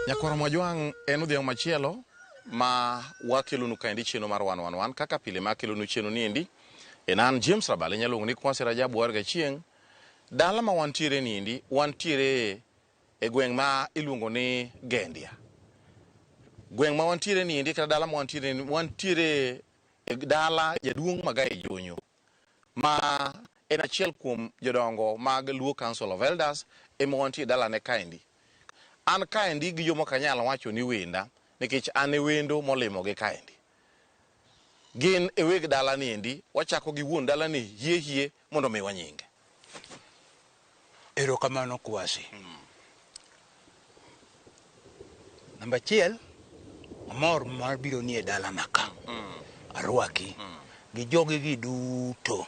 Nyakwar Mwajwang' en odhiambo machielo ma wakelonu kaendi chenro mar 111 kaka pile ma akelonu chenro niendi en an James Rabal inyalo luongo ni Kwasi Rajabu war gachieng'. Dala ma wantiere niendi wantiere e gweng' ma iluongo ni Gendia. Gweng' ma wantiere niendi kata dala ma wantiere wantiere e dala jaduong' Magayi Jonyo ma en achiel kuom jodongo mag Luo Council of Elders ema wantie dalane kaendi. An kaendi gi joma ok anyal wacho ni wenda nikech an e wendo molimogi kaendi. Gin e weg dala niendi, wachako gi wuon dala ni hie hie mondo omiwa nyinge. Erokamano Kwasi. Namba achiel, amor mar biro ni e dalana ka. Arwaki gi jogegi duto.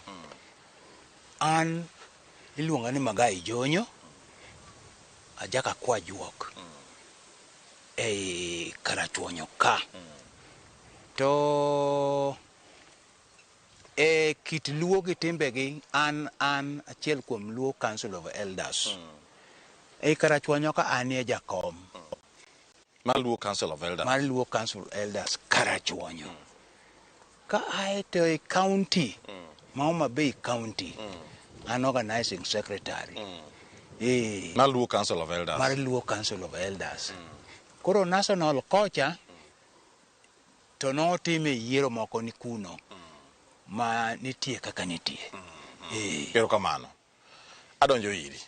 An iluonga ni Magayi Jonyo, ajaka kwa juok ei Karachuonyo ka. To e kit Luo gi timbegi, an an achiel kuom Luo Council of Elders. Ei Karachuonyo ka anie jakom Mar Luo Council of Elders. mar Luo Council of Elders Karachuonyo. Ka ae to e county ma Homa Bay County, an organizing secretary. Eh, Mar Luo Council of Elders. mar Luo Council of Elders. Koro national kocha to notime yiero moko ni kuno ma nitie kaka nitie. Eh. Erokamano. Adonjo iri.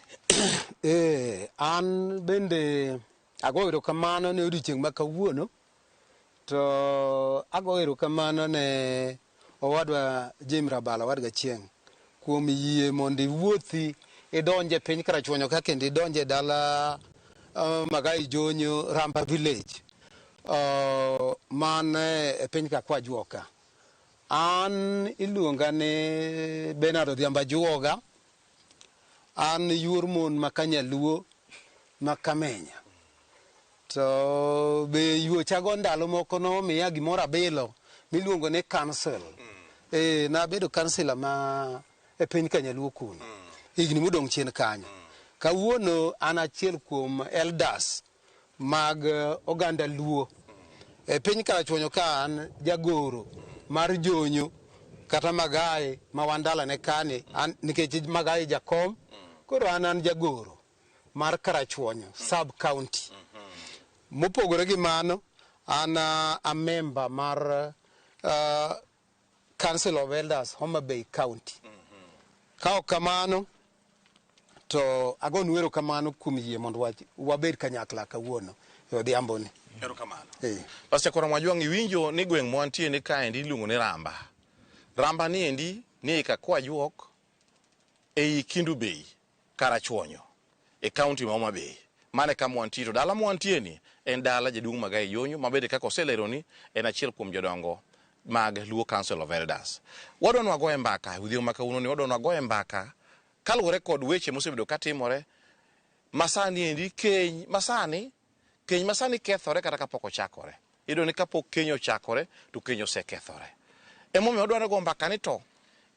Eh, an bende ago erokamano ne odiochieng' ma kawuono to ago erokamano ne owadwa James Rabala owadga Chieng' kuom yie mondo iwuothi idonj e piny Karachuonyo ka kendo idonj e dala Magayi Jonyo Ramba Village man e piny Kakwajuok ka. An iluonga ni Bernard Odhiambo Ajuoga, an yuor mon ma Kanyaluo ma Kamenya. To be yuochago ndalo moko nomiya gimoro abilo miluongo ni council. Eh, nabedo councillor ma e piny Kanyaluo kuno. Higni modong' chien kanyo. Kawuono an achiel kuom elders mag oganda Luo. E piny Karachuonyo ka an jagoro mar Jonyo kata Magayi ma wan dalane kani an, nikech Magayi jakom, koro an an jagoro mar Karachuonyo sub county. Mopogore gi mano, an a member mar Council of Elders Homa Bay County. Ka ok kamano, to agonu erokamano kuom yie mondo wabed kanyakla kawuono e odhiambo ni. Erokamano. Eh. Pastor Kora Mwajwang' iwinjo ni gweng' mwantie ni kaendi iluongo ni Ramba. Ramba niendi ni ei Kakwajuok ei Kendu Bay, Karachuonyo, e county ma Homa Bay. Mano e kama wantie. To dala mwantie ni en dala jaduong' Magayi Jonyo ma bende kaka oseleroni en achiel kuom jodongo mag Luo Council of Elders. Wadwa ni wagoye mbaka e odhiambo ma kawuono ni wadwa ni wagoye mbaka kaluwore kod weche mosebedo katimore masani endi keny masani keny masani kethore kata kapok ochakore. Iyudo ni kapok keny ochakore to keny osekethore. Emomiyo wadwaro go mbaka ni to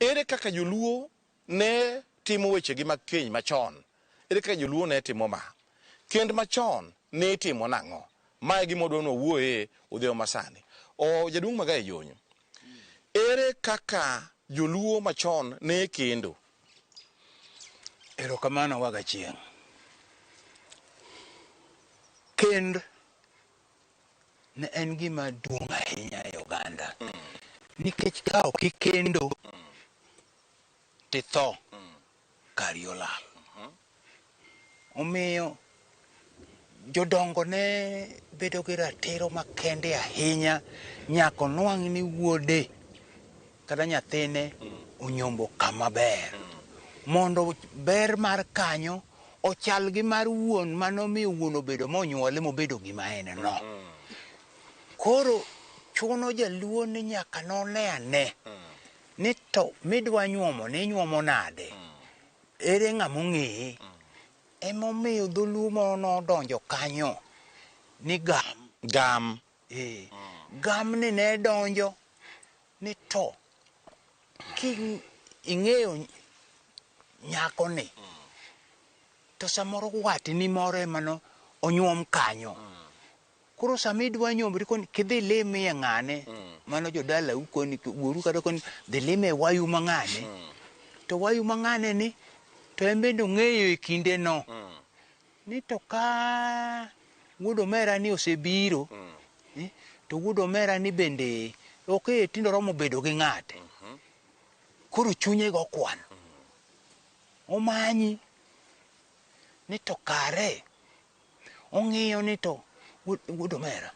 ere kaka joluo ne timo wechegi mag keny machon? Ere kaka joluo ne timo ma? Kend machon ne itimo nang'o? Ma e gima wadwaro ni wawuoye odhiambo masani. O jaduong' Magayi Jonyo, ere kaka joluo machon ne kendo? Erokamano waga chieng'. Kend ne en gima duong' ahinya e oganda. Nikech ka ok ikendo titho, kari olal. Omiyo jodongo ne bedo gi ratiro makende ahinya nyaka onwang' ni wuode kata nyathine onyombo kama ber. Mondo ber mar kanyo ochal gi mar wuon manomiyo wuon obedo monyuole mobedo gima en no. Koro chuno jaluo ni nyaka none ane ni to midwa nyuomo ni inyuomo nade? Ere ng'ama ong'eye? Emomiyo dholuo moro nodonjo kanyo ni gam. Gam. Eh. Gam ni ne donjo ni to ki ing'eyo nyako ni to samoro watni moro ema no onyuom kanyo. Koro sama idwa nyombori koni kidhi limie ng'ane, mano jodalau koni wuoru kata koni dhi lime wayu ma ng'ane. To wayu ma ng'ane ni to en bende ong'eyo e kinde no ni to ka wuod omera ni osebiro to wuod omera ni bende ok e tinde oromo bedo gi ng'ate. Koro chunye go kwan. Omanyi ni to kare ong'iyo ni to wuod omera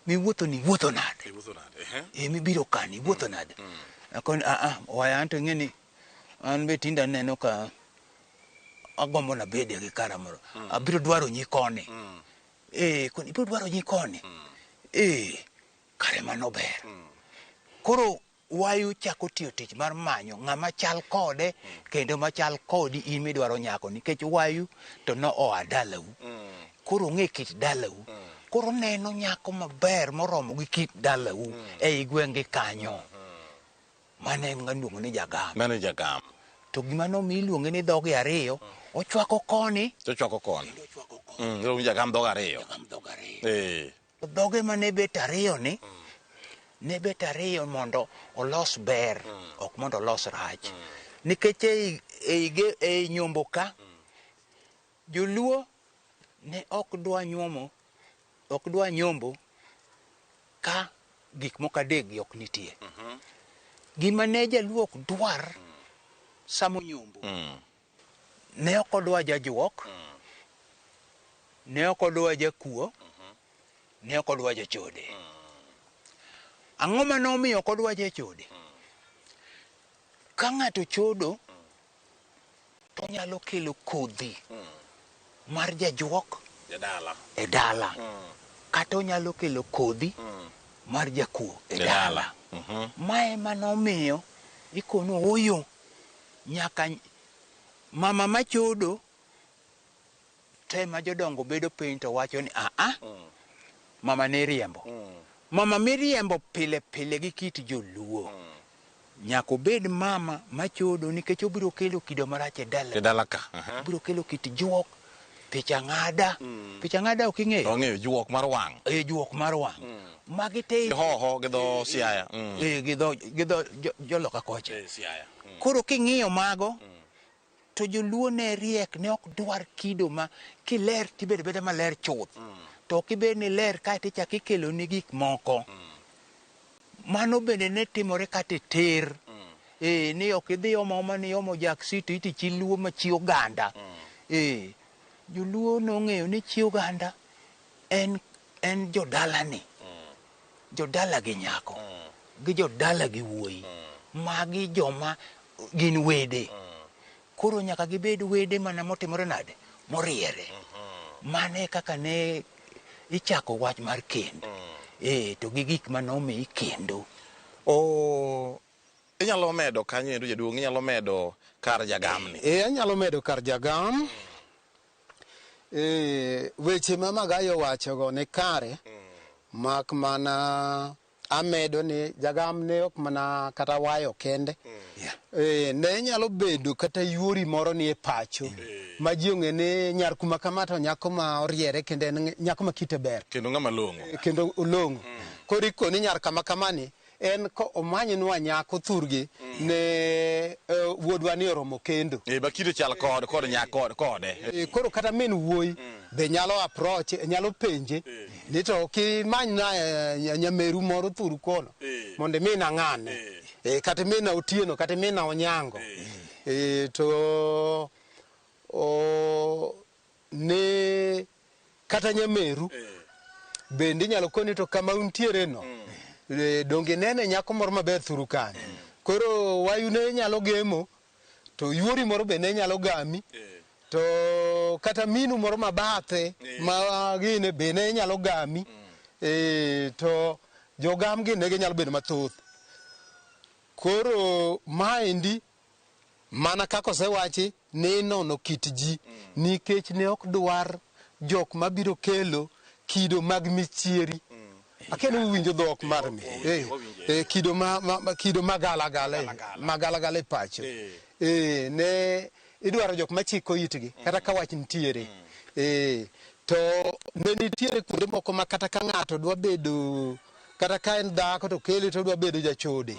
miwuotho ni iwuotho nade? Iwuotho nade? Ehe. E mibiro ka ni iwuotho nade? Akoni a a waya anto ing'e ni an be tinde aneno ka agombo nabede gi kara moro. Abiro dwaro nyi koni. Eh, koni ibiro dwaro nyi koni. Eh, kare mano ber. Koro Wayu chako tiyo tich mar manyo ng'ama chal kode kendo machal kodi in midwaro nyako nikech wayu to no oa dalau. Koro ong'e kit dalau. Koro oneno nyako maber moromo gi kit dalau ei gweng' gi kanyo. Mano en ng'ama iluongo ni jagam. Mano e jagam. To gima nomiyo iluonge ni dhoge ariyo, ochwako koni To ochwako koni. kendo ochwako koni. Iluongo ni jagam dhoge ariyo. Jagam dhoge ariyo. Eh. Dhoge mane bet ariyo ni ne bet ariyo mondo olos ber ok mondo olos rach. Nikech ei, ei, ei nyombo ka joluo ne ok dwa nyuomo ok dwa nyombo ka gik moko adek gi ok nitie. Gima ne jaluo ok dwar sama onyombo Ne ok odwa jajuok, ne ok odwa jakuo, ne ok odwa jachode. Ang'o ma nomiyo ok odwa jachode? Ka ng'ato chodo, to onyalo kelo kodhi mar jajuok E dala. e dala. Kata onyalo kelo kodhi mar jakuo e E dala. dala. Mae ema nomiyo ikono ooyo nyaka mama machodo to ema jodongo bedo piny to wacho ni aa, mama ne iriembo. Mama miriembo pile pile gi kit joluo. Nyaka obed mama machodo nikech obiro kelo kido marach e dala. E dala ka. Aha. Obiro kelo kit juok, picha ng'ada. Picha ng'ada ok ing'eyo? Ong'eyo juok mar wang'. E juok mar wang'. Magi te Gi hoho gi dho Siaya. E, gi dho gi dho joloka kocha. E, Siaya. Koro king'iyo mago, to joluo ne riek, ne ok dwar kido ma kiler tibedo abeda maler chuth. To ok ibed ni ler kaeto ichako ikeloni gik moko. Mano bende ne timore kata e ter. Eh, ni ok idhi omo aoma ni iomo jaksi to iti chi luo ma chi oganda. Eh, joluo nong'eyo ni chi oganda en en jodalani. Jodala gi nyako gi jodala gi wuoyi. Magi joma gin wede. Koro nyaka gibed wede mana motimore nade? Moriere. Mano e kaka ne ichako wach mar kend. Eh, to gi gik mane omi kendo. Oh, inyalo medo kanyo endo jaduong', inyalo medo kar jagamni. Eh, anyalo medo kar jagam. Eh, weche ma Magayi owachogo ni kare, mak mana amedo ni jagam ne ok mana kata wayo kende. Eh, ne nyalo bedo kata yuori moro ni e pacho ma ji ong'e ni nyar kuma kama to nyako ma oriere kendo en nyako ma kite ber. Kendo ng'ama long'o. Kendo olong'o. Koro ikoni nyar kama kama ni en ko omanyinwa nyako thurgi ne wuodwa ni oromo kendo. Eh, ba kite chal kod kod nya kod kode. Koro kata min wuoyi be nyalo approach, nyalo penje ni to kimanyna nyameru moro thuru kono mondo imina ng'ane. Kata imina Otieno, kata imina Onyango. To o, ne kata nyameru bende inyalo koni to kama untiere no donge inene nyako moro maber thuru kanyo. Koro wayu ne nyalo gemo to yuori moro be ne nyalo gami to kata minu moro mabathe ma gine be ne nyalo gami to jogam gi ne ginyalo bedo mathoth. Koro maendi mana kaka osewachi ni inono kit ji nikech ne ok dwar jok mabiro kelo kido mag michieri. Akia ni uwinjo dhok mar mi. Kido ma, ma, ma, kido magalagala e, magalagala e pacho. Ne idwaro jok machiko itgi kata ka wach nitiere. To ne nitiere kuonde moko ma kata ka ng'ato dwa bedo kata ka en dhako to kele to odwa bedo jachode.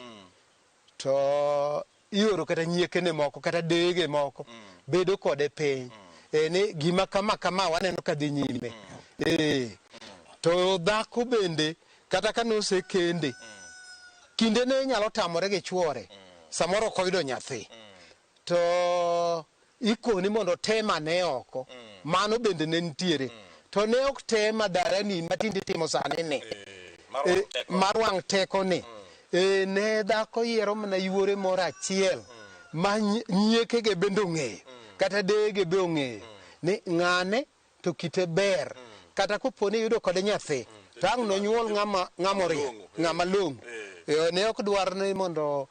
To ioro kata nyiekene moko kata dege moko bedo kode piny. E, ni gima kama kama waneno ka dhi nyime. E, to dhako bende kata ka nosekende kinde ne nyalo tamore gi chuore samoro ok oyudo nyathi to ikoni mondo otem ane oko mano bende ne nitiere to ne ok tem adarani ma tinde itimo sani ni mar wang' teko ni e, ne dhako yiero mana yuore moro achiel ma nyiekege bende ong'eyo kata deyege be ong'eyo ni ng'ane to kite ber kata kopo ni iyudo kode nyathi to ang' nonyuol ng'ama ng'ama oriek ng'ama long'o Eh, ne ok dwar ni mondo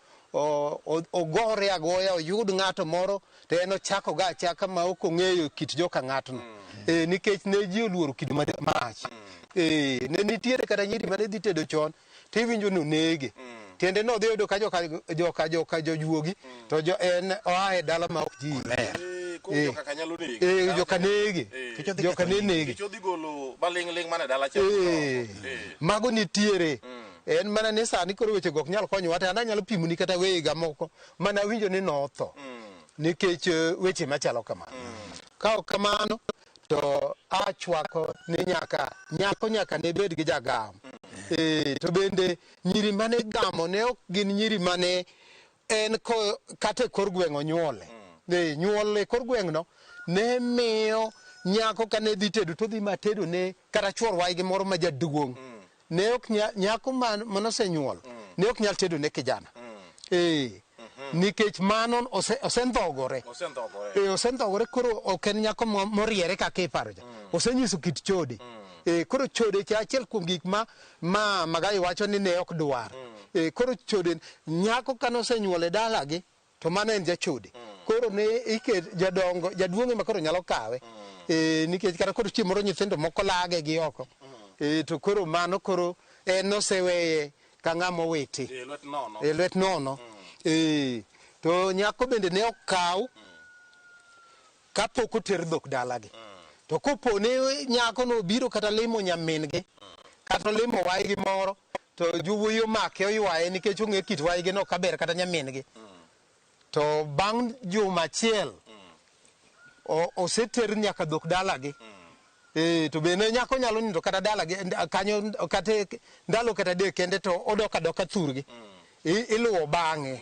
ogore agoya oyud ng'ato moro to en ochako ga achaka ma ok ong'eyo kit joka ng'atno eh, nikech ne ji oluoro kido marach eh, ne nitiere kata nyiri mane dhi tedo chon to iwinjo ni onege tiende ni odhi oyudo ka joka joka joka jojuogi to jo, en oa e dala ma ok ji ler Eh, koro Eh. joka ka nyalo nege. Eh, joka nege Eh. Odhi joka ne ketho nege Nikech odhi golo maling'ling' mana e dala cha. Eh, Eh. mago nitiere en mana ni sani koro wechego ok nyal konyowa to an anyalo pimoni kata weyega moko mana winjo ni notho nikech weche machalo kamano ka ok kamano to achwako ni nyaka nyako nyaka ne bed gi jagam eh, to bende nyiri mane gamo ne ok gin nyiri mane en ko, kata e kor gweng' onyuole eh, nyuol e kor gweng'no ne miyo nyako kane dhi tedo to dhi matedo ne kata chuor waygi moro ma jaduong' ne ok nyako manosenyuol ne ok nyal tedo ne kijana eh, nikech mano osendhogore Osendhogore. Eh, osendhogore koro ok en nyako moriere kaka iparo cha osenyiso kit chode eh, koro chode cha achiel kuom gik ma ma Magai wacho ni ne ok dwar eh, koro chode nyako kane osenyuol e dalagi to mano en jachode koro ne iket jadongo jaduong' ema koro nyalo kawe eh, nikech kata koro chieng' moro nyithindo moko lage gi oko eh, to koro mano koro en oseweye ka ng'ama owiti E lwet nono. e lwet nono eh, to nyako bende ne okaw kapok oter dhok dalagi to kopo ni nyako no obiro kata limo nyamin-gi kata olimo waygi moro to jowuoyi omake oywaye nikech ong'e kit waygi no kaber kata nyamin-gi to bang' juma achiel oseter nyaka dhok dalagi Eh, to bende nyako nyalo nindo kata dalagi kanyo kata ndalo kata adek kende to odok adoka thurgi iluwo bang'e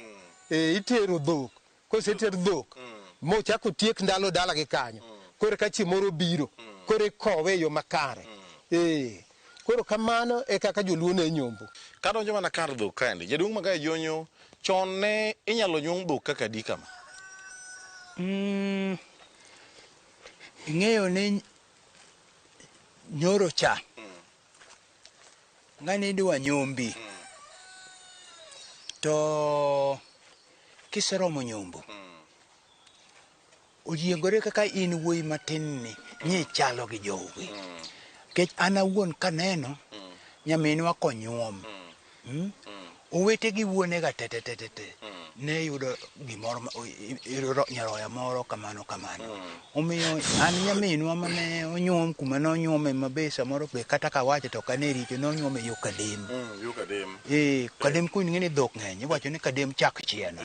Eh, itero dhok koseter dhok mochako tiek ndalo dalagi kanyo koro ka chieng' moro biro koro ikowe e yo makare Eh, koro kamano e kaka joluo ne nyombo Kadonjo mana kar dhok kaendi, jaduong' Magai Jonyo, chon ne inyalo nyuom dhok kaka adi kama? Ing'eyo ni nyoro cha ng'ani idwa nyombi to kiseromo nyombo oyiengore kaka in wuoyi matin ni nyichalo gi jowi nikech an awuon kaneno nyaminwa konyuom owete gi wuonega te te te te te ne yudo gimoro nyaroya moro kamano kamano omiyo an nyaminwa mane onyuom kuma nonyuome mabe samoro be kata kawacho to ok ane richo nonyuome yo Kadem Yo Kadem. Eh, Kadem kuno ing'e ni dhok ng'eny iwacho ni Kadem chak chieno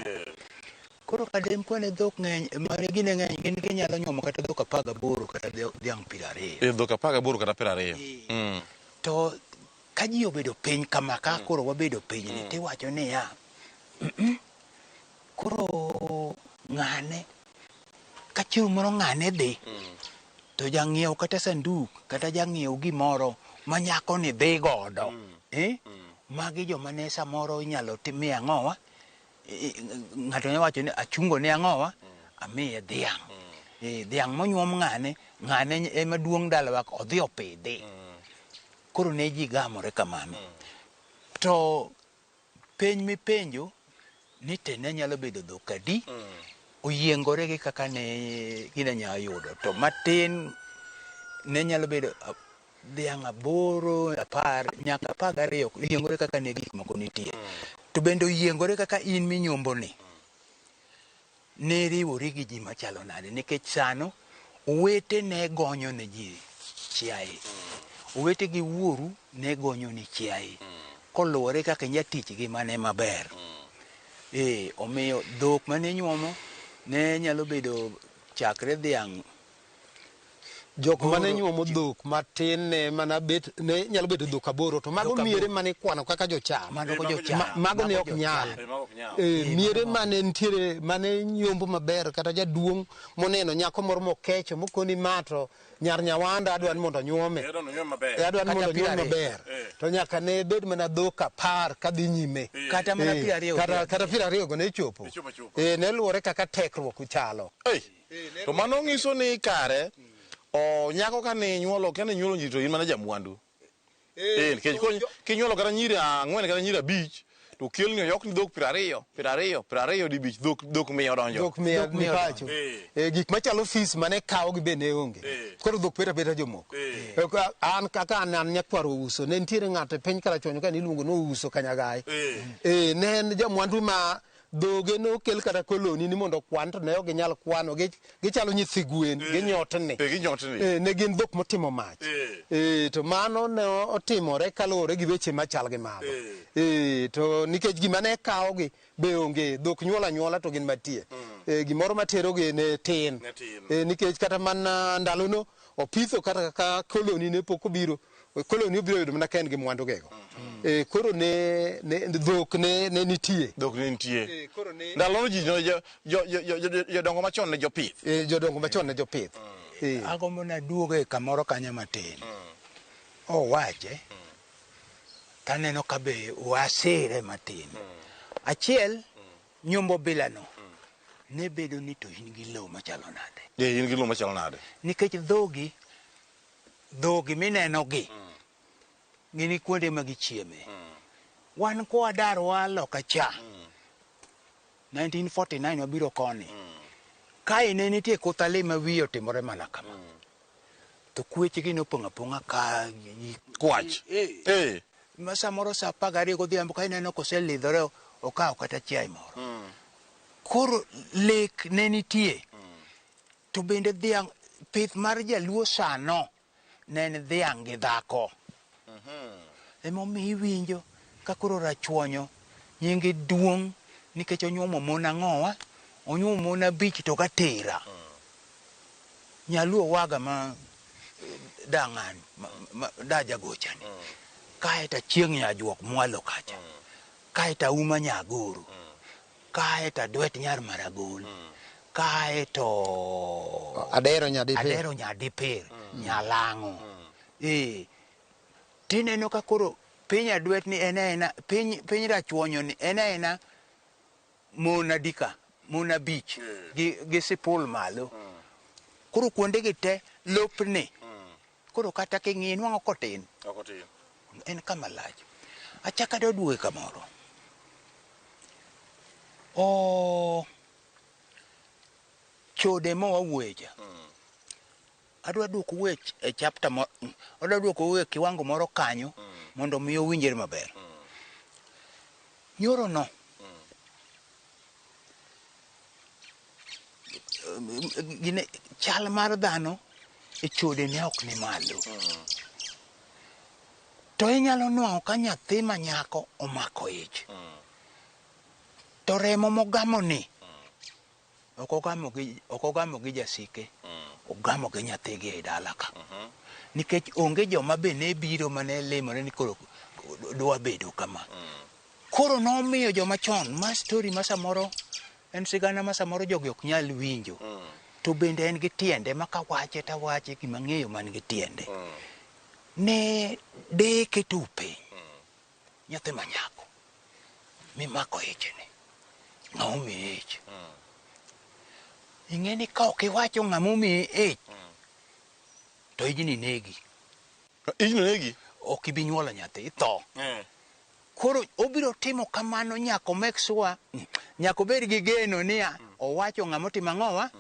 koro Kadem kwane dhok ng'eny mane gine ng'eny gin ginyalo nyuomo kata dhok 18 kata dhiang' 20 Eh, dhok 18 kata 20. To ka ji obedo piny kama ka koro wabedo piny ni tiwacho niya koro ng'ane ka chieng' moro ng'ane dhi to jang'iew kata sanduk kata jang'iew gimoro ma nyako ni dhi godo eh? Magi joma ne samoro inyalo mi ang'owa ng'ato nyalo wacho ni achungo ne ang'owa amiye dhiang' dhiang' monyuom ng'ane ng'ane ema duong' dalawa odhi opidhi koro ne ji gamore kamano to penj mipenjo ni te ne nyalo bedo dhok adi oyiengore gi kaka ne gine nyalo yudo to matin ne nyalo bedo dhiang' 8 10 nyaka 12 oyiengore kaka ne gik moko nitie to bende oyiengore kaka in minyombo ni ne riwori gi ji machalo nade nikech sano owete ne gonyo ne ji chiaye. Owete gi wuoru ne gonyoni chiaye. Koluwore kaka inyatich gi mane maber. Ee, omiyo dhok mane inyuomo ne nyalo bedo chakre dhiang' Jok mane Boro. nyuomo dhok matin ne mana bet ne nyalo bedo dhok aboro to mago Dhok aboro. miere mane ikwano kaka jocham. Mago mago jocham. Mago ne Mago ok jocham. nyal. Mago ok nyal. Miere mane nitiere mane nyombo maber kata jaduong' moneno nyako moro mokecho mokoni ma to nyar Nyawanda adwa ni mondo onyuome. Adwa ni onyuome maber. Adwa ni Kata mondo piero onyuome ariyo. maber. To nyaka ne bed mana dhok 10 kadhi nyime. Kata mana 20 Kata 20 go ne chopo. Chopo achopa. Ne luwore kaka tekruok chalo. Ei, to mano nyiso ni kare o nyako kane inyuolo kane inyuolo nyiri to in mana jamwandu. Nikech kinyuolo kata nyiri 4 kata nyiri 5 to kelni oyokni dhok 20 20 20 dibich dhok 100 odonjo. Dhok 100 Dhok ni mia pacho. Gik machalo fees mane kawo gi be ne onge. Koro dhok beta beta jomoko. An kaka an nyakwar Ouso, ne nitiere ng'ato e piny Karachuonyo ka niluongo ni Ouso Kanyagai. Ne en jamwandu ma dhoge nokel kata koloni ni mondo okwan to ne ok ginyal kwano, gichalo nyithi gwen, ginyotni. Ginyotni. Ne gin dhok motimo mach. To mano ne otimore kaluwore gi weche machal gi mago. To nikech gima ne kawogi be onge, dhok nyuol anyuola to gin mantie. Gimoro materogi ne tin. Ne tin. Nikech kata mana ndalono opitho kata ka koloni ne pok obiro, koloni obiro yudo mana ka en gi mwandu gego. Koro ne dhok ne nitie. Dhok ne nitie. Koro ne Ndalono ji jodongo machon ne jopith. Jodongo machon ne jopith. Agombo naduogo e kamoro kanyo matin. Owache. Taneno ka be wasire matin. Achiel, nyombo bilano. Ne bedo ni to in gi lowo machalo nade. In gi lowo machalo nade. Nikech dhogi mineno gi, gin kuonde ma gichieme. Wan kwa dar waa loka cha. 1949 wabiro koni. Kae ne nitie koth ale ma wiye otimore mana kama. To kwechgi nopong' apong'a ka Kwach. Ma samoro sa 12 godhiambo ka ineno koselidhore okawo kata chiaye moro. Koro lek ne nitie. To bende dhiang' pith mar jaluo sano ne en dhiang' gi dhako. Emomiyo iwinjo ka koro Rachuonyo nyinge duong' nikech onyuomo mon ang'owa, onyuomo mon 5 to gatera. Nyaluo waga ma dang'ani, da jagochani. Kae to Achieng' Nyajuok mwalo kacha. Kae to Auma Nyagoro. Kae to Adwet Nyar Maragol. Kae to Adero Nyadipir. Adero Nyadipir, Nyalang'o. Tineno ka koro piny Adwet ni en aena, piny Rachuonyo ni en aena mon adika, mon 5 gi sipul malo. Koro kuonde gi te lopni. Koro kata king'iyo nwang'o kotin. Ok otin. En kama lach. Achako adwa duogo kamoro. Chode ma wawuoye cha. Adwa duoko wuoye e chapter mo, adwa duoko wuoye e kiwango moro kanyo mondo mi owinjre maber. Nyoro no. Gine, chal mar dhano e chode ne ok ni malo. To inyalo nwang'o ka nyathi ma nyako omako ich. To remo mogamo ni, ok ogamo gi jasike, ogamo gi nyathigi e dala ka. Nikech onge joma be ne biro mane limore ni koro dwa bedo kama. Koro nomiyo joma chon, ma story ma samoro en sigana ma samoro jogi ok nyal winjo. To bende en gi tiende ma kawache tawache gima ng'eyo man gi tiende. Ne de keto piny nyathi ma nyako mimako ichne, ng'ama omiyi ich. Ing'e ni ka ok iwacho ng'ama omiyi ich, to ijni negi. Ijni negi? Ok ibi nyuolo nyathi, itho. Koro obiro timo kamano nyaka make sure, nyaka obed gi geno niya, owacho ng'ama otimo ang'owa,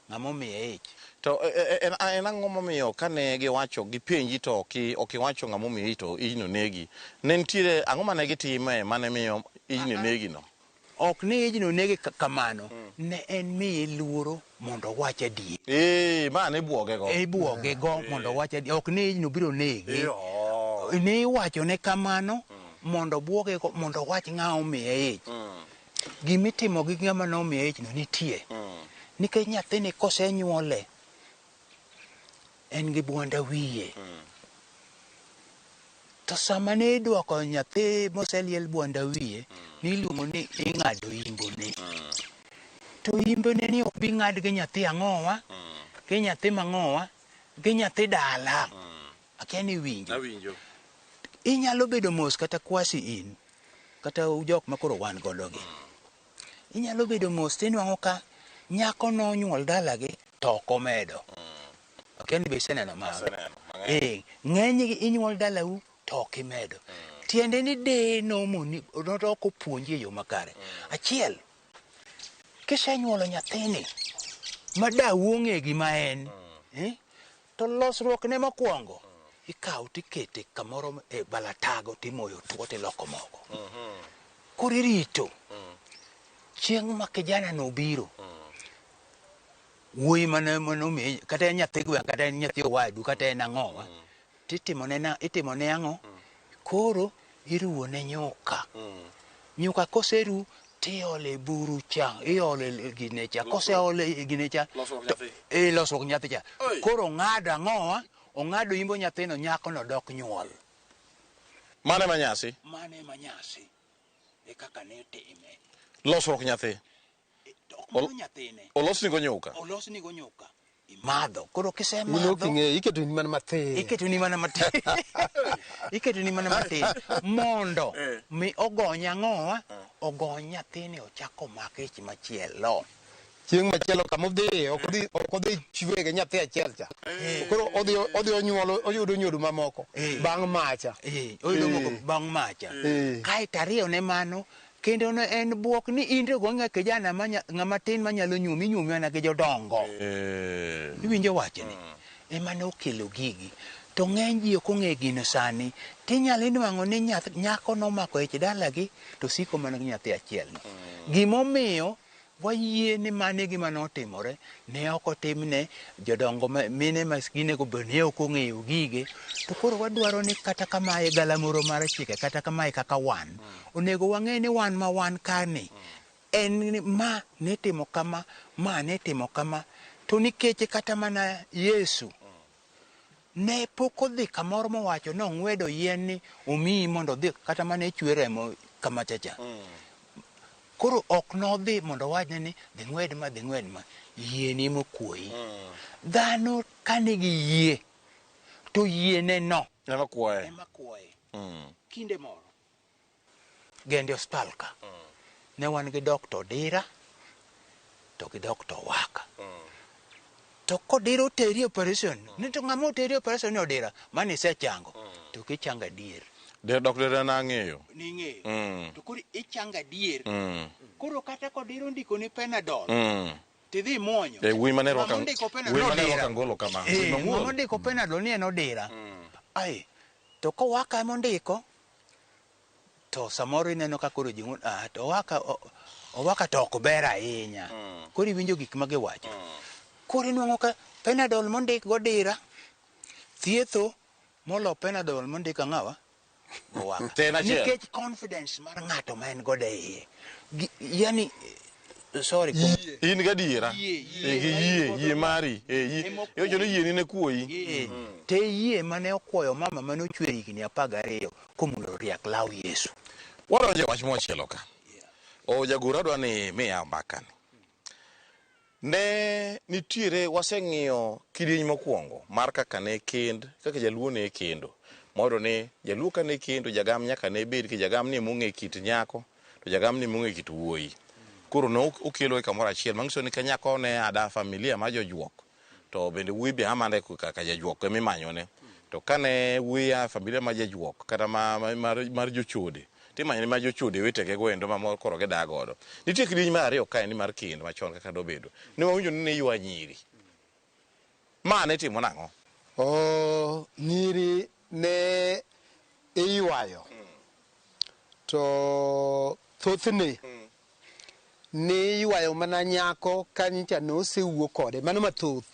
ng'ama omiye ich. To en ang'o momiyo kane giwacho gipenji to ok iwacho ng'ama omiyi ich to ijno negi? Ne nitiere ang'o mane gitime mane miyo ijni negi no? Ok ni ijno nege kamano, ne en miye luoro mondo owach adier. Eh, ma ne buoge go. Ibuoge go mondo owach adier. Ok ni ijno biro nege. Yo. Ne iwachone kamano mondo obuoge go mondo owach ng'a omiye ich. Gimitimo gi ng'ama nomiye ich no nitie. Nikech nyathini kosenyuole, en gi bwanda wiye. To sama ne idwoko nyathi moseliel bwanda wiye, niluongo ni ing'ado imbone. To imbone ni ok bi ng'ad gi nyathi ang'owa, gi nyathi mang'owa, gi nyathi dala. Akia ni iwinjo. Awinjo. Inyalo bedo mos kata kwasi in, kata jok ma koro wan godo gi. Inyalo bedo mos tinwang'o ka nyako nonyuol dalagi to ok omedo. Akia ni be iseneno mago. Aseneno, mang'eny. Eh, ng'enygi inyuol dalau to ok imedo. Tiende ni deye nomoni, ok opuonji e yo makare. Achiel, kisenyuolo nyathini ma dau ong'e gima en, to losruokne mokwongo, ikawo tikete kamoro e balatago timoyo tuo tiloko mogo. Koro irito chieng' ma kijana no obiro, wuoyi mane omiyi, kata en nyathi gweng', kata en nyathi owadu, kata en ang'owa, titimone na, itimone ang'o? Koro iruwone nyuka. Nyuka koseru tiole buru cha, iole gine cha, koseole gine cha, Losruok nyathi. Losruok nyathi cha. Oi. Koro ong'ado ang'owa, ong'ado imbo nyathino, nyakono dok nyuol. Mano ema nyasi? Mano ema nyasi. E kaka ne itime. Losruok nyathi. To ok mano nyathine. Olosni go nyuka. Olosni go nyuka. Imadho. Koro In ok kisemadho, ing'eyo, iketo ni mana matin. Iketo ni mana matin. Iketo ni mana matin. Mondo mi ogony ang'owa, ogony nyathini ochak omak ich machielo. Chieng' machielo kama odhiye, ok odhi, ok odhi chwe gi nyathi achiel cha. Koro odhi, odhi onyuolo, oyudo nyodo mamoko bang' macha. Oyudo moko bang' macha. Kaeto ariyo ne mano, kendo ne en buok ni in to go kijana ma ng'ama tin manyalo nyuomi, inyuomi mana gi jodongo. Iwinjo wachni? Ema ne okelo gigi. To ng'eny ji ok ong'e gino sani. Tinyalo nwang'o ni nyako nomako ich dalagi to siko mana gi nyathi achiel no. Gimomiyo wayie ni mano e gima notimore, ne ok otimne jodongo mine ma ginego bed ni ok ong'eyo gige. To koro wadwaro ni kata kamae galamoro mar chike, kata kamae kaka wan, onego wang'e ni wan ma wan kani, en ni ma nitimo kama, ma nitimo kama. To nikech kata mana Yesu ne pok odhi kamoro mowacho ni ong'wedo yien ni omiyi mondo odhi kata mana e chwe remo kama chacha. Koro ok nodhi mondo owachne ni dhi ng'wed ma, dhi ng'wed ma. Yieni ema okwoyi. Dhano ka nigi yie, to yiene no Ema kwoye. Ema kwoye. Kinde moro, Gende osiptal ka, ne wan gi Dr. Odira to gi Dr. Owaka. To kodira oteri operation, ni to ng'ama oteri operation ni Odira, mano isechango. To ok ichango adier. Dr. Odira nang'eyo. Ning'eyo. To koro ichango adier. Koro kata kodira ondiko ni Panadol, tidhi imuonyo. Wuoyi mane rwako Ng'ama ondiko Panadol wuoyi mane Odira. rwako angolo kama. Wuoyi mamuol. Ng'ama ondiko Panadol ni en Odira. Ai, to kowaka ema ondiko, to samoro ineno ka koro ji ng'u, ah, to Owaka, Owaka to ok ber ahinya. Koro iwinjo gik ma giwacho. Koro inwang'o ka Panadol mondik godira, thietho molo Panadol mondik ang'awa? Owaka. To en achiel. Nikech confidence mar ng'ato ma en godo e iye. Gi, yani, sorry, kuom Yie. In gadiera. Yie, yie. Gi yie, yie mari. Yie. Ema okuoyi. Iwacho ni yieni ne kuoyi. Yie. Te yie mane okuoyo mama mane ochwe higni 12 komulo riak law Yesu. Wadonjo e wach machielo ka. O jagoro adwa ni miya mbaka ni. Ne nitiere waseng'iyo kidieny mokwongo mar kaka ne kend, kaka jaluo ne kendo. Moyudo ni jaluo ka ne kendo, jagam nyaka ne bed ki jagam ni emong'e kit nyako, to jagam ni emong'e kit wuoyi. Koro ne okelo e kamoro achiel, manyiso ni ka nyako ne ada familia mar jojuok, to bende wuoyi be amande kaka jajuok emimanyone. To kane wuoyi a familia mar jajuok kata mar jochode, timanyone ma jochode wetege go endo ma koro gidak godo. Nitie kidieny mar ariyo kaendi mar kend machon kaka dobedo. Ne wawinjo ni ne ywa nyiri. Ma ne timo nang'o? Nyiri ne iywayo. To thothne Ne iywayo mana nyako ka nyicha nosewuo kode, mano mathoth.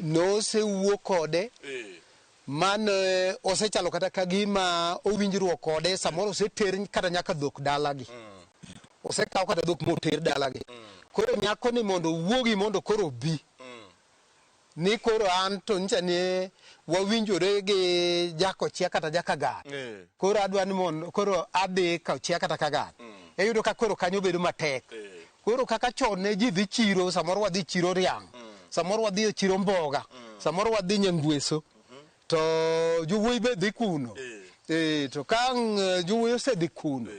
Nosewuo kode mane osechalo kata ka gima owinjruok kode, samoro oseter kata nyaka dhok dalagi. Osekaw kata dhok moter dalagi. Koro nyako ni mondo owuogi mondo koro obi. Ni koro an to nyicha ne wawinjore gi jakochia kata jakagar. Koro adwa ni mondo koro adhi kochia kata kagar. Iyudo ka koro kanyo bedo matek. Koro kaka chon ne ji dhi chiro, samoro wadhi chiro riang', samoro wadhi e chiro mboga, samoro wadhi Nyangweso. To jowuoyi be dhi kuno. To ka ang' jowuoyi osedhi kuno,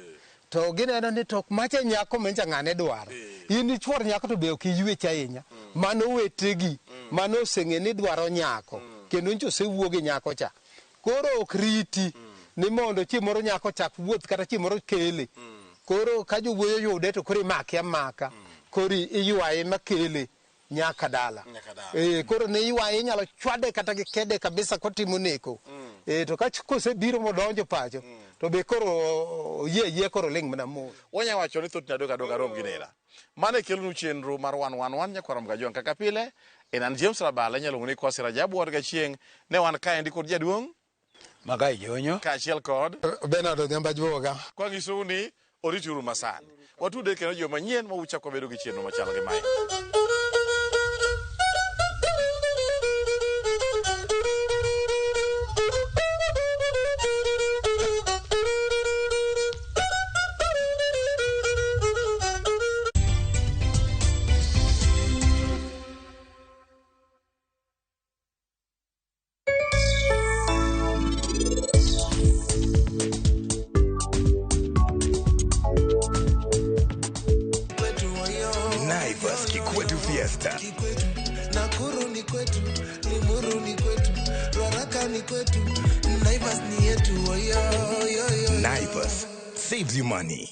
to gineno ni to macha nyako mencha ng'ane dwaro. In ichuor nyako to be ok iywech ahinya. Mano owetegi, mano oseng'e ni dwaro nyako. Kendo nyocha osewuo gi nyako cha. Koro ok riti ni mondo chieng' moro nyako chak wuoth kata chieng' moro kele. Koro ka jowuoyi oyude to koro imake amaka. Koro iywaye makele nyaka dala. Nyaka dala. Koro ne iywaye inyalo chwade kata gi kede kabisa kotimo neko. To ka kosebiro modonjo pacho, to be koro oyie ayie koro ling' mana mos. Wanya wacho ni thothne adok adoka rom gi nera. Mano e kelonu chenro mar wan wan wan nyakwar Mgajwang' kaka pile. En an James Rabala inyalo luongo ni Kwasi Rajabu wuod Gachieng'. Ne wan kaendi kod jaduong' Magai Jonyo. Kaachiel kod Bernard Odhiambo Ajuoga. Kwanyisou ni orituru masani. Watude kendo juma manyien ma uchako wabedo gi chenro machal gi mae. Naivas Kikwetu Fiesta. Kikwetu, Nakuru ni kwetu, Limuru ni kwetu, Ruaraka ni kwetu, Naivas ni yetu. Oyo, oyo, oyo. Naivas saves you money.